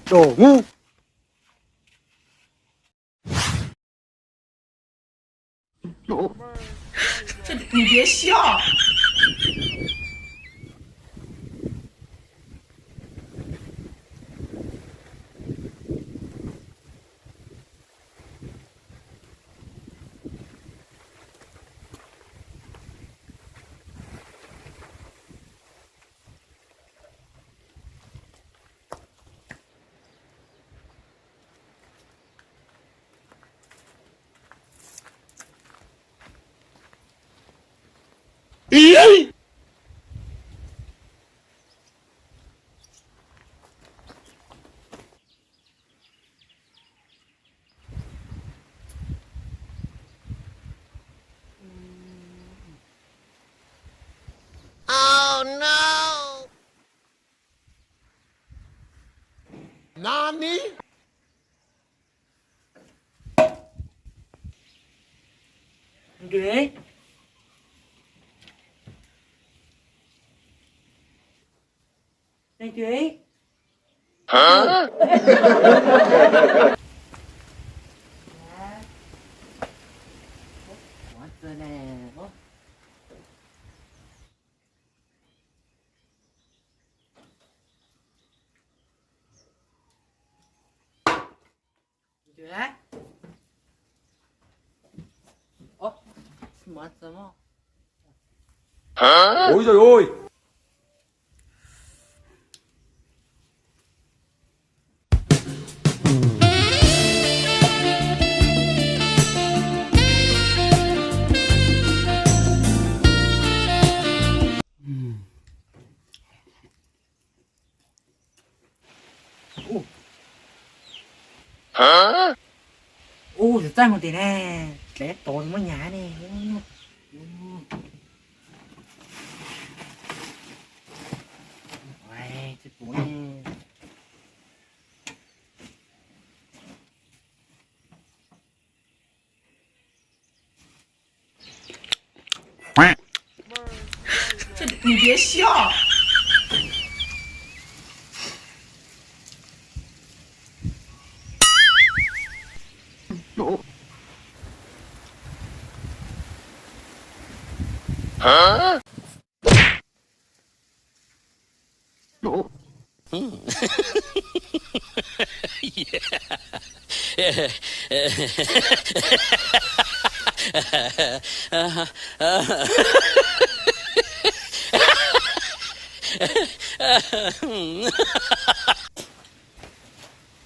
Tso mus. Nani? Ôi giời ơi. Ub, txaij mus tim ne, dlav tod muab nyav ne.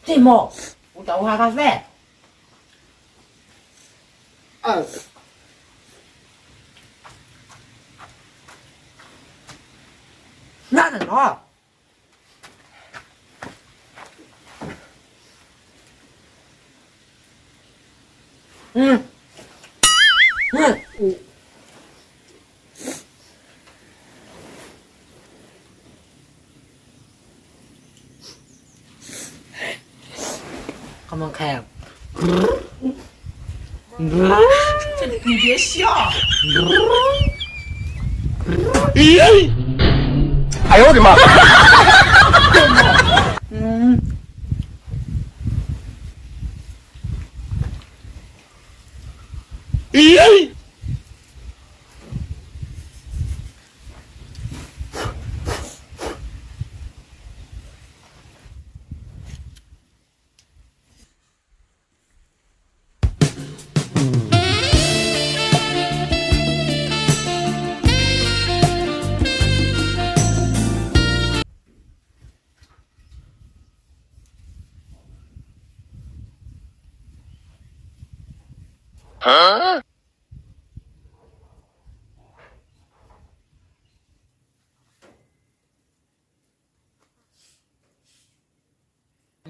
Txij mo, kuv cov ua ha ka fe. Nab ntawm no. Koj muab qhia. Ai ov,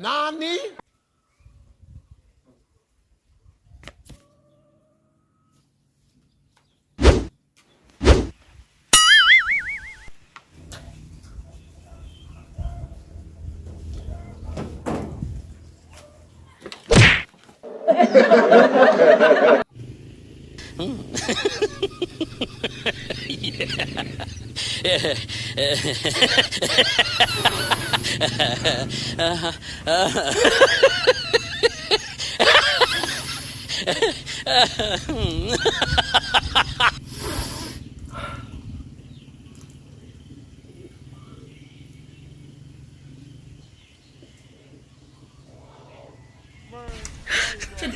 Nani?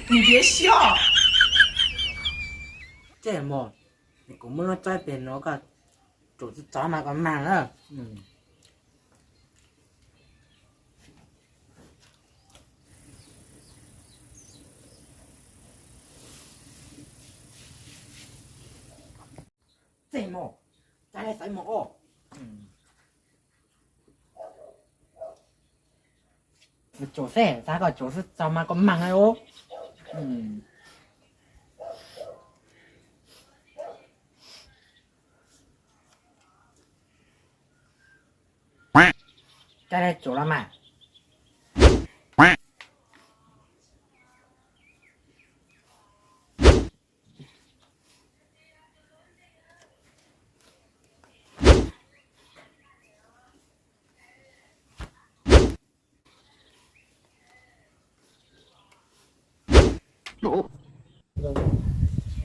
你别笑。这也没，你给我们弄这边那个，组织咱们个慢了。嗯。 Txij mus, cas li xaiv mus os. Tsuav xwb, xav kom tsuav xwb txog mas kom mag os. Cas li tsuav los mas.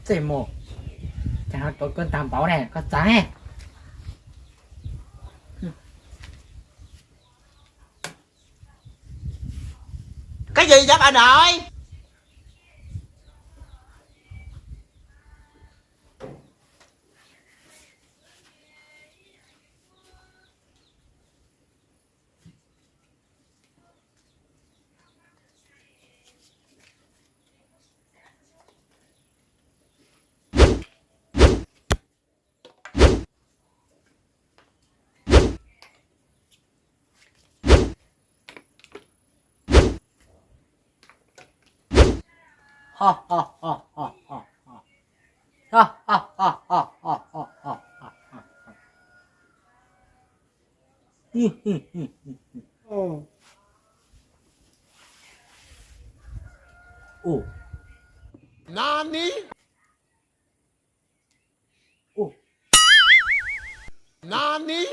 Txij mus, cas ho tuav koj tag npaum ne, koj txav ne. Cái gì vậy bà nội? Ua, nani? Ua, nani?